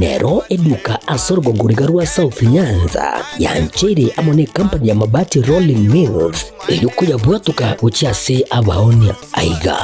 Nero eduka ase orogongo riga rwa South Nyanza yancheire amo necompany ya Mabati Rolling Mills erio koyabwatoka gochia ase abaonia. Aiga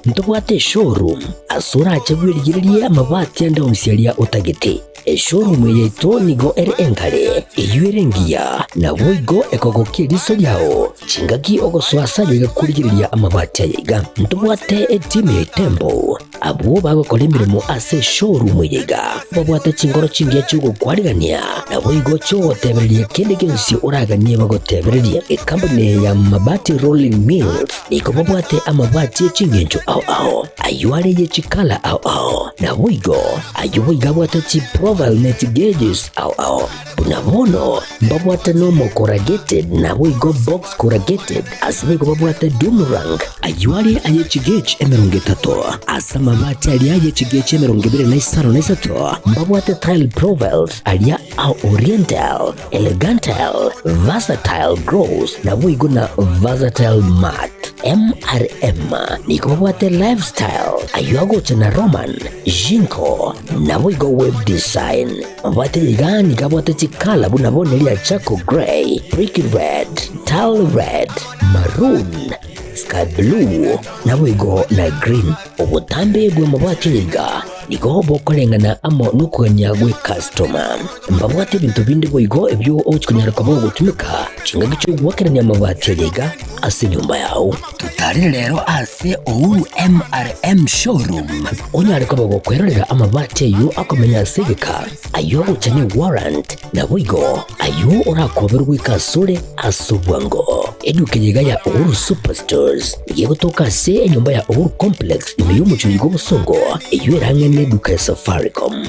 ntobwate eshowroom ase orache bwerigererie amabati ande onsi aria otagete. Eshowroom eye yaito nigo ere engare, eyio ere engiya, naboigo ekogokia eriso riao chingaki ogosoa ase aye iga korigereria amabati aya iga. Ntobwate etimu ya Itembo. Abwo bagokora emeremo ase eshowroom eye iga babwate chinkoro chingiya chi'ogokwarigania, naboigo chi'ogotebereria kende gionsi oraganie bagotebererie. Ekampuni eye ya Mabati Rolling Mills nigo babwate amabati e chingencho ao ao, ayio are ye chikala ao ao, naboigo ayio boigo abwate chiprofile ne chigeges ao ao. Buna bono mbabwate nomo corrugated naboigo box corrugated, ase boigo babwate doomerang, ayio are aye chigauge 30, ase amabati aria aye chigauge 23 mbabwate tile profiles aria a oriental, elegantile, versatile gloss naboigo na versatile matte. MRM nigo babwate lifestyle, ayio agocha na Roman, Jinko, naboigo web design. Mabwate iga nigo abwate chikala buna bono eria charcoal grey, brick red, tile red, maroon, sky blue, naboigo na green. Obotambe bw'amabwate aya iga nigo bokoreng'ana amo nokogania gw'ekastoma. Mbabwate ebinto binde boigo ebio ogochi konyara koba ogotumeka chingaki chi'ogoakerania amabati aya iga ase enyomba yao. Totarire rero ase Uhuru MRM Showroom onyare koba gokwerorera amabati ayio akomenya ase egeka, ayio agocha ne warrant, naboigo ayio orakoberwe goika asore ase obwango. Eduka eye iga ya Uhuru Superstores nigo egotoka ase enyomba ya Uhuru Complex ime y'omochie oyo bw'obosongo eyio erang'e neduka ya Safaricom.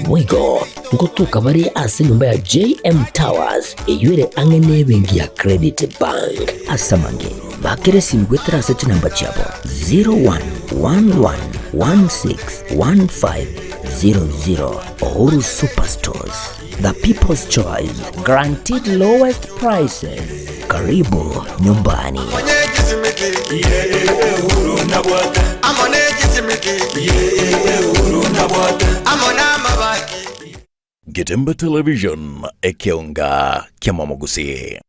Boigo ngotoka bare ase enyomba ya JM Towers eyio ere ang'e nebenki ya Credit Bank. Ase amange, bakera esimi goetera ase chinamba chiabo 0111161500. Uhuru Superstores, the people's choice, guaranteed lowest prices. Karibu nyumbani. Getembe Television, ekeonga ki'amamogusii.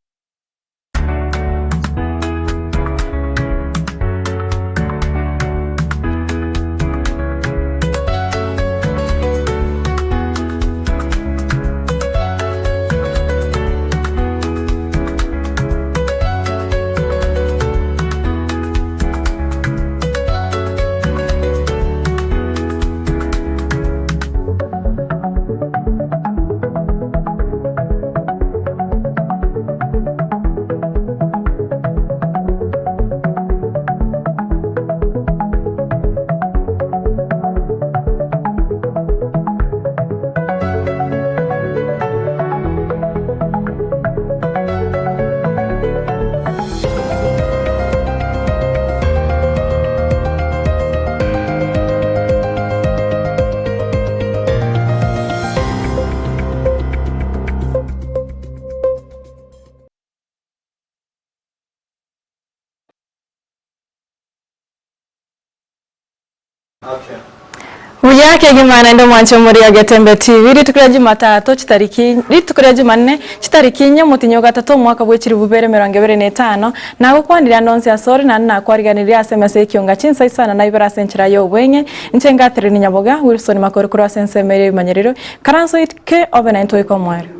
Buya kegima naende omwanche omori o Getembe TV rituko ria Jumatatu chitariki rituko ria Jumanne chitariki inye omotinyi o gatato omwaka bwe chilifu bibere emerongo ebere na etano nagokwanire ande onsi asore naende nakwariganirie ase emesa y'ekionga chinsa isano na ibere ase enchera ya obweng'e inche Catherine Nyaboga Wilson Makori korwa ase ensemo ere y'ebimanyerero Ikaranso ike obe naintwe goika omoerio.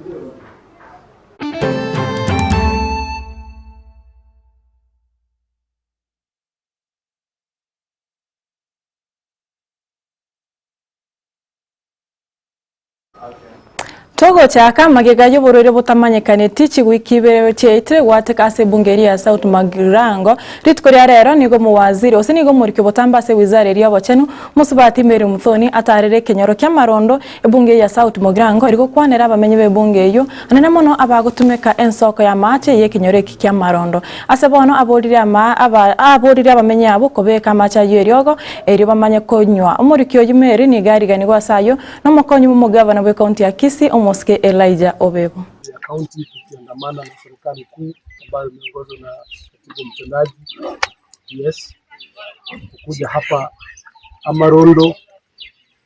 Togochaka magega y'oborwaire botamanyekaneti chigwiki ibere chiaitire gwateka ase ebunge eria ya South Mugirango. Rituko ria rero nigo omowaziri gose nigo omoriki obotambe ase ewizara eria y'obochenu Mosubati Mary Muthoni atarire ekenyoro ki'amarondo ebunge ya South Mugirango eri gokwanera abamenyi b'ebunge eyio anene mono abagotumeka ensoko y'amache y'ekenyoro eki ki'amarondo. Ase bono aborire ama aba aborire abamenyi abwo kobeka amache ayio eriogo erio bamanye konywa. Omoriki oyio Mary nigo ariganigwe ase ayio Nomokonyi bw'omogavana bw'ekaunti ya Kisii, omosike Elijah Obebo. Ya kaunti tukiandamana na serikali kuu ambayo imeongozwa na katibu mtendaji PS kukuja hapa Amarondo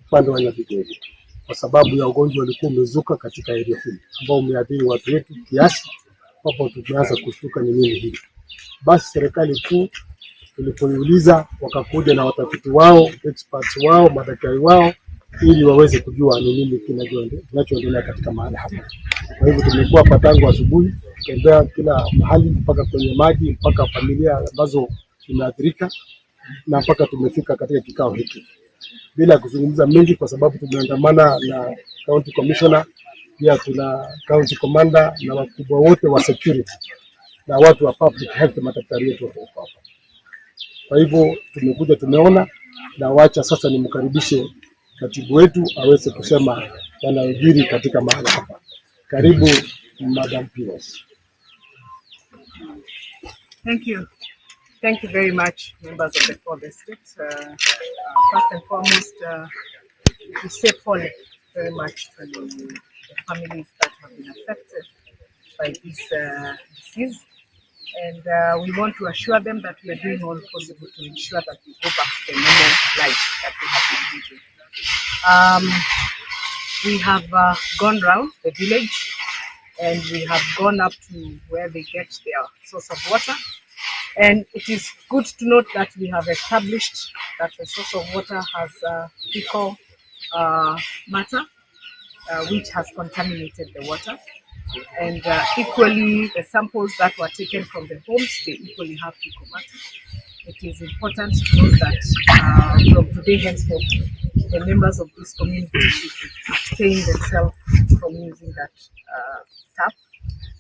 upande wa Nyabigege. kwa sababu ya ugonjwa ulikuwa umezuka katika area hii ambao umeathiri watu wetu kiasi ambapo tumeanza kushtuka ni nini hii. Basi serikali kuu tulipoiuliza, wakakuja na watafiti wao, experts wao, madaktari wao ili waweze kujua ni nini kinachoendelea katika mahali hapa. Kwa hivyo tumekuwa hapa tangu asubuhi, kutembea kila mahali mpaka kwenye maji mpaka familia ambazo zimeathirika na mpaka tumefika katika kikao hiki bila kuzungumza mengi, kwa sababu tumeandamana na county commissioner, pia tuna county commander na wakubwa wote wa security na watu wa public health, madaktari wetu wote wako hapa. Kwa hivyo tumekuja tumeona, na wacha sasa nimkaribishe katibu wetu aweze kusema yanayojiri katika mahala hapa. Karibu Madam PS. Thank you. Thank you very much, members of the fourth estate. First and foremost, we say pole very much to the families that have been affected by this disease. And we want to assure them that we are doing all possible to ensure that we go back to the normal life that we have been living. We have gone round the village and we have gone up to where they get their source of water. And it is good to note that we have established that the source of water has fecal matter, which has contaminated the water. And equally, the samples that were taken from the homes, they equally have fecal matter. It is important to note that from today henceforth, the members of this community should abstain themselves from using that tap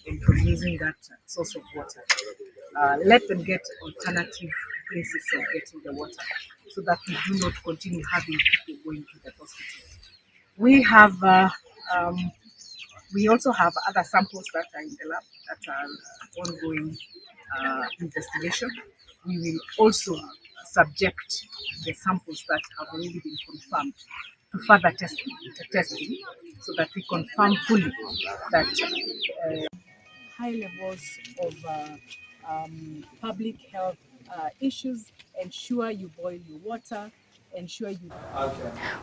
and from using that source of water. Let them get alternative places of getting the water so that we do not continue having people going to the hospital. We have we also have other samples that are in the lab that are ongoing investigation. We will also subject the samples that have already been confirmed to further testing so that we confirm fully that high levels of public health issues. Ensure you boil your water, ensure you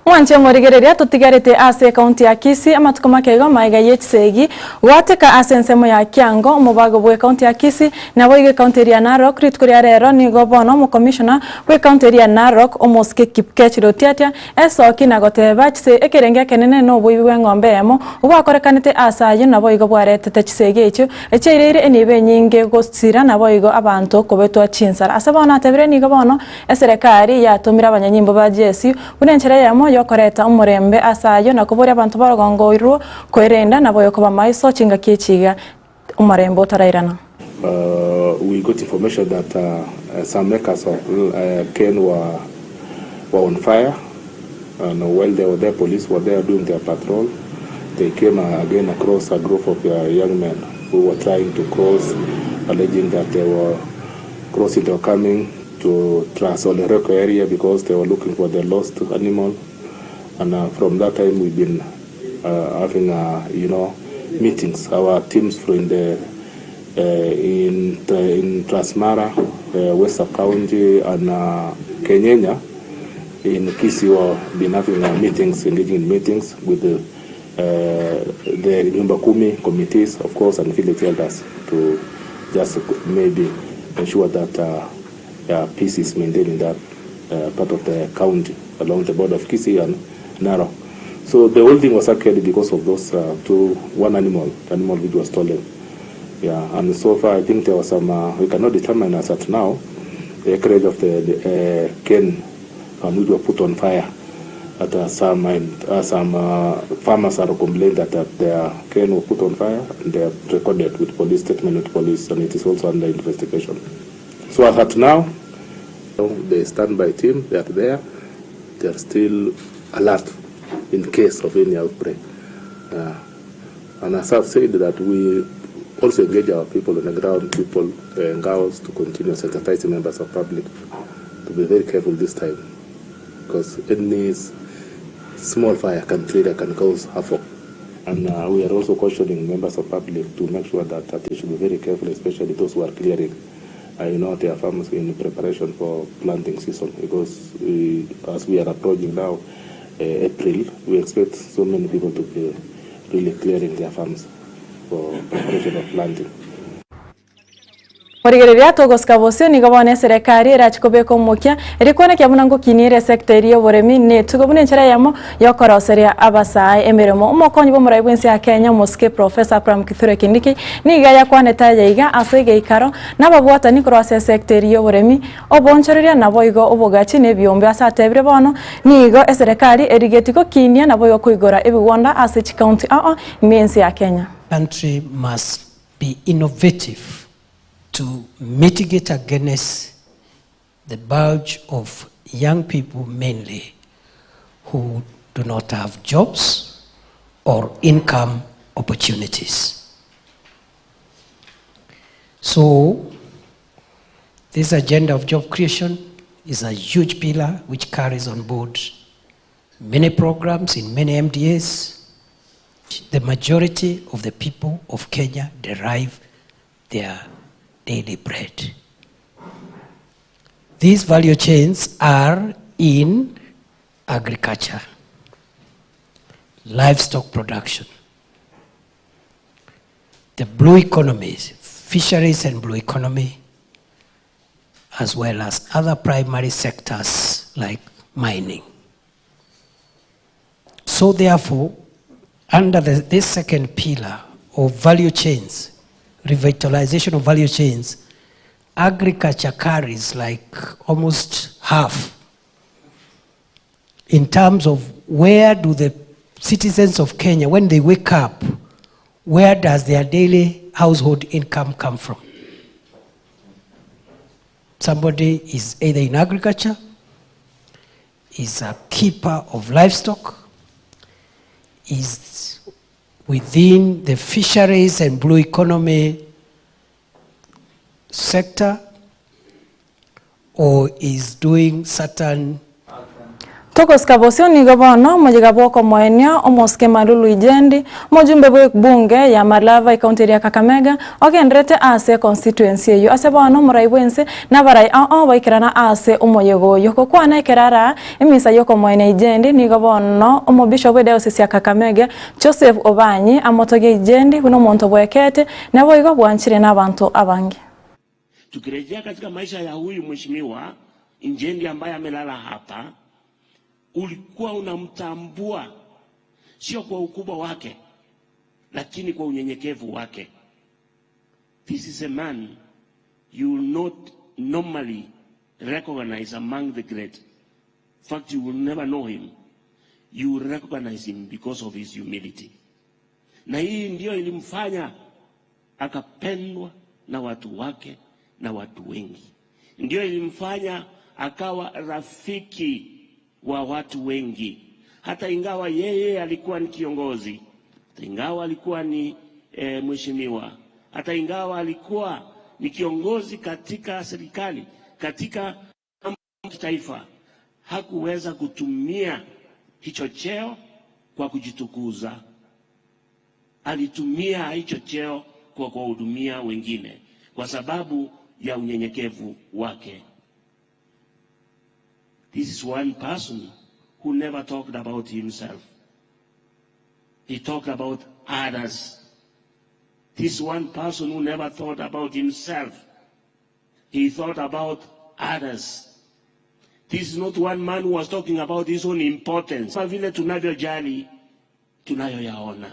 Mwanche morigereria tutigarite ase ekaunti ya Kisii amatuko makeigo maiga ye chisegi gwateka ase ensemo ya Kiango omobago bwa ekaunti ya Kisii nabo iga ekaunti eria Narok rituko ria rero nigo bono omokomishona bwa ekaunti eria Narok omosike Kipkech Lotiatia esoki na goteba chise ekerenge ekenene na oboibi bwa eng'ombe eyemo obwakorekanete ase aywo nabo igo bwaretete chisegi echio echiairire enibo enyinge gosira nabo igo abanto kobetwa chinsara ase bono atebire nigo bono eserekari yatumire abanyanyimbo ba GSU buna enchera eyemo yokoreta omorembe ase ayo na koboria abanto barogongoirwo koerenda nabo yokoba maiso chingaki echiga omorembe otarairana. We got information that some acres of cane were on fire, and while they were there, police were there doing their patrol. They came again across a group of young men who were trying to cross, alleging that they were crossing, they were coming to Trans Olereko area because they were looking for the lost animal. And from that time, we've been having meetings. Our teams from in Transmara, West County, and Kenyenya in Kisii were been having meetings, engaging in meetings with the Nyumba Kumi committees, of course, and village elders to just maybe ensure that peace is maintained in that part of the county along the border of Kisii and Narok. So the whole thing was actually because of those two, one animal, the animal which was stolen. Yeah, and so far I think there was some, we cannot determine as at now, the acreage of the cane which were put on fire. That some farmers are complaining that their cane were put on fire, and they are recorded with police statement with police, and it is also under investigation. So as at now, the standby team, they are there, they are still alert in case of any outbreak. And as I've said, that we also engage our people on the ground, people and girls, to continue sensitizing members of public to be very careful this time, because any small fire can trigger, can cause havoc. And we are also cautioning members of public to make sure that they should be very careful, especially those who are clearing their farms in preparation for planting season, because as we are approaching now, April, we expect so many people to be really clearing their farms for preparation of planting. Korigereria togosika bosio nigo bono eserekari erache kobeka omokia erio koenekia buna ngokinia ere esecta eria y'oboremi na etugo buna enchera eyemo yokoroseria abasae emeremo. Omokonyi bw'omorai bw'ense ya Kenya omosike Professor Abraham Kithure Kindiki nigo ayakwanete aya iga ase egeikaro nababwatani korwa ase esecta eria y'oboremi, obonchoreria naboigo obogachi na ebiombe ase atebire bono nigo eserekari erigetie gokinia naboigo koigora ebigwanda ase chikaunti ao ime y'ense ya Kenya. Country must be innovative to mitigate against the bulge of young people mainly who do not have jobs or income opportunities. So this agenda of job creation is a huge pillar which carries on board many programs in many MDAs. The majority of the people of Kenya derive their daily bread. These value chains are in agriculture, livestock production, the blue economy, fisheries and blue economy, as well as other primary sectors like mining. So therefore, under this second pillar of value chains, revitalization of value chains, agriculture carries like almost half in terms of where do the citizens of Kenya, when they wake up, where does their daily household income come from? Somebody is either in agriculture, is a keeper of livestock, is within the fisheries and blue economy sector, or is doing certain Togosika bosio nigo bono omoyega bw'okomoenia omosike Malulu Ijendi, omojumbe bw'ebunge ya Malava ecounty eria ya Kakamega, ogenderete ase econstituency eyio. Ase bono omorai bw'ense na abarai ao baikerana ase omoyega oyio. Gokwana ekero araa emisa y'okomoenia Ijendi nigo bono omobishop bw'ediocese ya Kakamega Joseph Obanyi amotogie Ijendi buna omonto bwekete naboigo bwanchire nabanto abange. Tukirejea katika maisha ya huyu mheshimiwa Injendi ambaye amelala hapa, ulikuwa unamtambua sio kwa ukubwa wake, lakini kwa unyenyekevu wake. This is a man you will not normally recognize among the great. In fact, you will never know him. You will recognize him because of his humility. Na hii ndio ilimfanya akapendwa na watu wake na watu wengi, ndio ilimfanya akawa rafiki wa watu wengi, hata ingawa yeye alikuwa ni kiongozi, hata ingawa alikuwa ni e, mheshimiwa, hata ingawa alikuwa ni kiongozi katika serikali, katika kitaifa, hakuweza kutumia hicho cheo kwa kujitukuza. Alitumia hicho cheo kwa kuwahudumia wengine kwa sababu ya unyenyekevu wake. This is one person who never talked about himself. He talked about others. This one person who never thought about himself. He thought about others. This is not one man who was talking about his own importance. Kama vile tunavyojali tunayoyaona.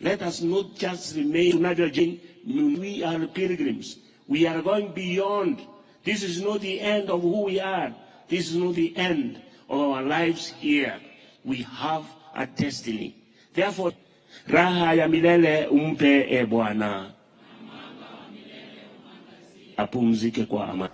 Let us not just remain tunavyojali. We are pilgrims. We are going beyond. This is not the end of who we are. This is not the end of our lives here. We have a destiny. Therefore, raha ya milele umpe e Bwana. Apumzike kwa amani.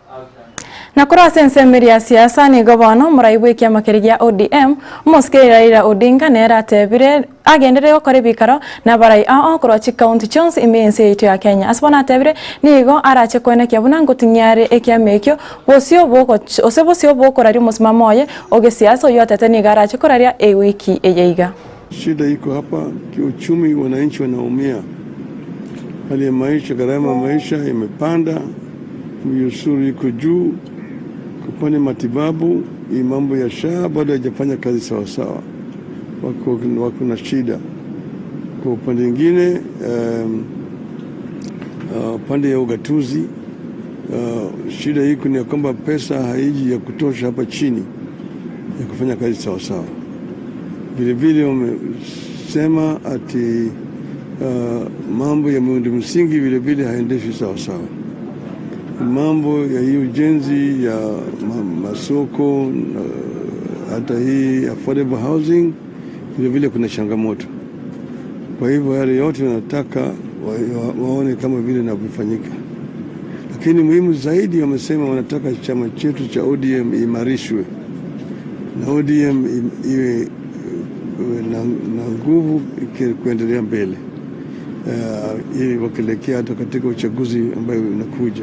Na korwa ase ensemo eria ya siasa nigo bono omorai bw'ekiama keria gia ODM omosike Raila Odinga nere atebire agenderere gokora ebikaro na abarai ao korwa chikaunti chionsi ime y'ense yaito ya Kenya. Ase bono atebire nigo arache koenekia buna ngoting'ia are ekiama ekio bosio bogoch ose bosio bokoraria omosimamo oye o gesiasa oyio atete nigo arache koraria ewiki eye iga. Shida iko hapa kiuchumi, wananchi wanaumia, hali ya maisha, gharama ya maisha imepanda, ushuru iko juu, kupani matibabu. Hii mambo ya SHA bado haijafanya kazi sawasawa, wako, wako na shida. Kwa upande mwingine upande ya ugatuzi shida iko ni ya kwamba pesa haiji ya kutosha hapa chini ya kufanya kazi sawasawa. Vilevile wamesema ati mambo ya miundo msingi vilevile haendeshwi sawasawa. Mambo ya hii ujenzi ya masoko hata hii affordable housing vilevile kuna changamoto. Kwa hivyo yale yote wanataka waone kama vile inavyofanyika, lakini muhimu zaidi wamesema wanataka chama chetu cha ODM imarishwe na ODM iwe na nguvu kuendelea mbele ili wakielekea hata katika uchaguzi ambayo unakuja.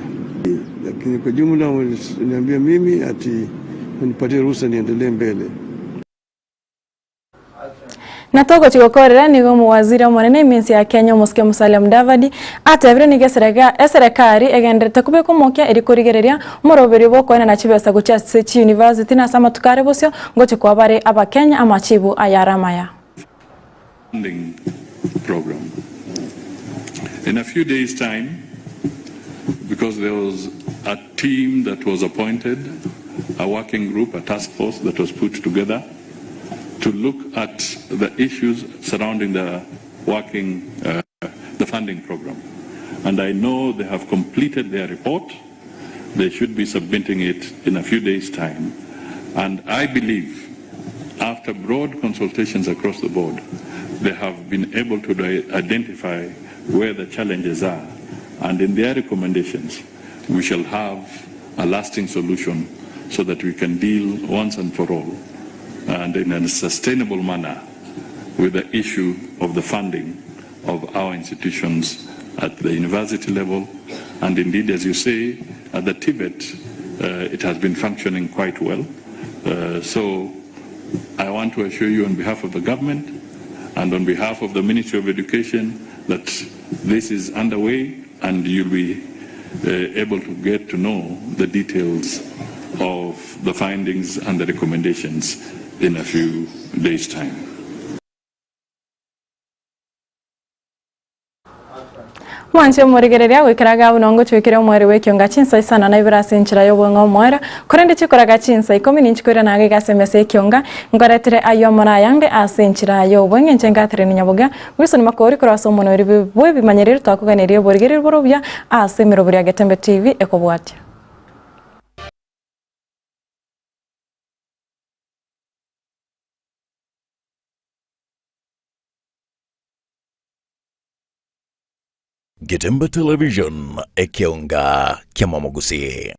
Lakini kwa jumla waniambia mimi ati wanipatie ruhusa niendelee mbele. Na togochigokorera nigo omowaziria omonene eminsi ya Kenya omosike Musalia Mudavadi atebire nigo eserekari egenderete kobeka omokia eri korigereria omoroberio bwa okoenana chibesa gochia ase chiuniversity na ase amatuko are bosio ngochia koa bare abakenya amachibu ayare amaya. Program. In a few days' time, because there was a team that was appointed, a working group, a task force that was put together to look at the issues surrounding the funding program. And I know they have completed their report. They should be submitting it in a few days' time. And I believe after broad consultations across the board, they have been able to identify where the challenges are. And in their recommendations, we shall have a lasting solution so that we can deal once and for all and in a sustainable manner with the issue of the funding of our institutions at the university level. And indeed, as you say, at the TVET, it has been functioning quite well. So I want to assure you on behalf of the government and on behalf of the Ministry of Education that this is underway and you'll be able to get to know the details of the findings and the recommendations in a few days' time. Mwanche omorigereria goikera gabu nongo chwikire omweri wekionga chinsa isana na ibere ase enchera ya obweng'e omwera korende chikoraga chinsa ikomi ninchikwira naga igase emesa ekionga nkoretire ayo amara ayande ase enchera ya obweng'e inche ngatereni nyaboga Wilson Makori korwa ase omonori bwe ebimanyereri twakoganeria oborigereria borobia ase emerobori ya Getembe TV ekobwatia. Getembe Television ekionga kia Mwamogusi.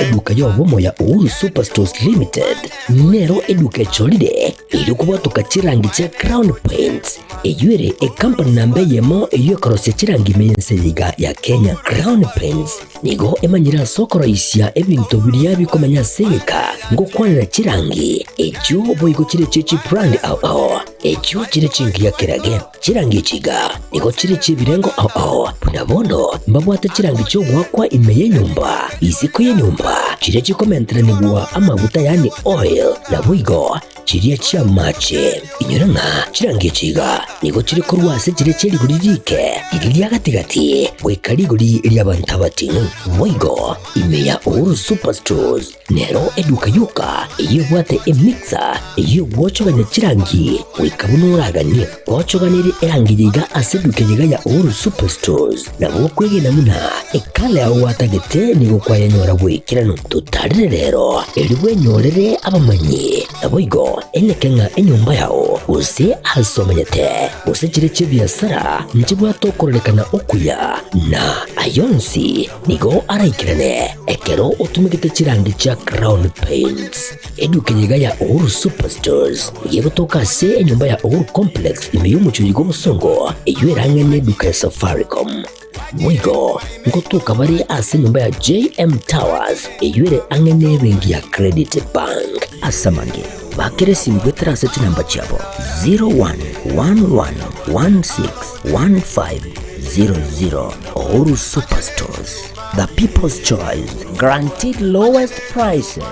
Eduka y'obomo ya Uhuru Superstores Limited nero eduka echolire eri okobwatoka chirangi chia Crown Paints eywo ere ecompany namba eyemo eywo ekorosia chirangi ime y'ense eyeiga ya Kenya. Crown Paints nigo emanyire ase okoroisia ebinto biria bikomenya ase egeka ngokwanera chirangi echio boigo chire chie chibrand ao ao echio chire chingiya kerage chirangi echiga nigo chire chiebirengo ao ao buna bono mbabwate chirangi chiogwakwa ime y'enyomba isiko y'enyomba chiria chikomenteranigwa amaguta yani oil naboigo chiria chiamache inyora ng'a chirangi echiga nigo chire korwa ase chire chierigori rike riri ria gatigati goika rigori ria abanto abating'u boigo ime ya Uhuru Superstores nero eduka yoka eywo ebwate emixer eywo egwochogania chirangi goika buna oraganie gwochoganere erangi yaiga ase eduka eyeiga ya Uhuru Superstores nabo okwegena buna ekala yao gwatagete nigo kwayenyora bwekeranu totarire rero eri bwenyorere abamanyi naboigo eneke ng'a enyomba yao gose ase omanyete gose chire chiebiasara nchibwate okororekana okuya na ayonsi nigo araikerane ekero otumegete chirangi chia Crown Paints. Eduka eyeiga ya Uhuru Superstores nigo egotoka ase enyomba ya Uhuru Complex ime y'omochori bw'obosongo eywo erang'e neduka ya Safaricom. Boigo ngotoka bare ase enyomba ya JM Towers eywo ere ang'e nebenki ya Credit Bank. Ase amange bakere esimi goetera ase chinamba chiabo 0111161500. Uhuru Superstores. The people's choice. Guaranteed lowest prices.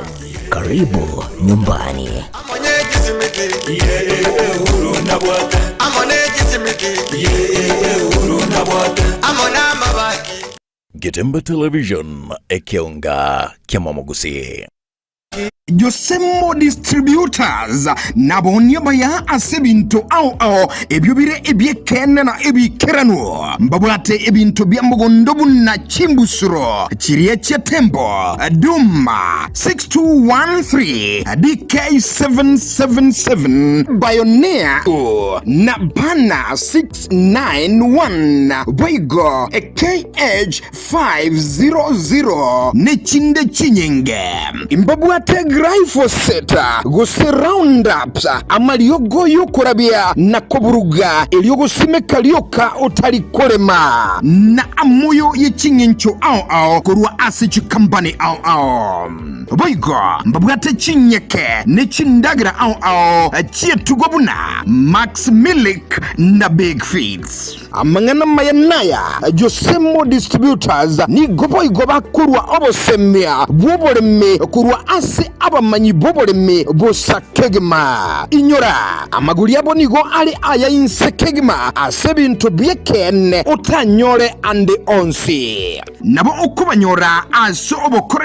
Karibu nyumbani. Getembe Television, ekeonga kia Momogusi. Josemo Distributors nabonie baya ase ebinto ao ao ebio bire ebi'ekeene na ebiikeranu. Mbabwate ebinto bia mogondo buna chimbusuro chiria chia Tembo, Duma 6213, DK777, Bioneer na Bana 691, boigo KH 500 nechinde chinyinge. Mbabwate glyphosate gose Roundup, amariogo y'okorabia na koburuga, erio gosimeka rioka otari korema, na amoyo ye ching'encho ao ao korwa ase chikampani ao ao. Boigo mbabwate chinyeke ne chindagera ao ao chi'etugo buna Max Milk na Big Feeds. Amang'ana amaya naya, Josemo Distributors nigo boigo bakorua obosemia bw'oboremi korwa ase abamanyi b'oboremi bosa kegima. Inyora, amagori abo nigo are aya inse kegima ase ebinto bi'ekeene otanyore ande onsi. Nabo okobanyora ase obokoreri.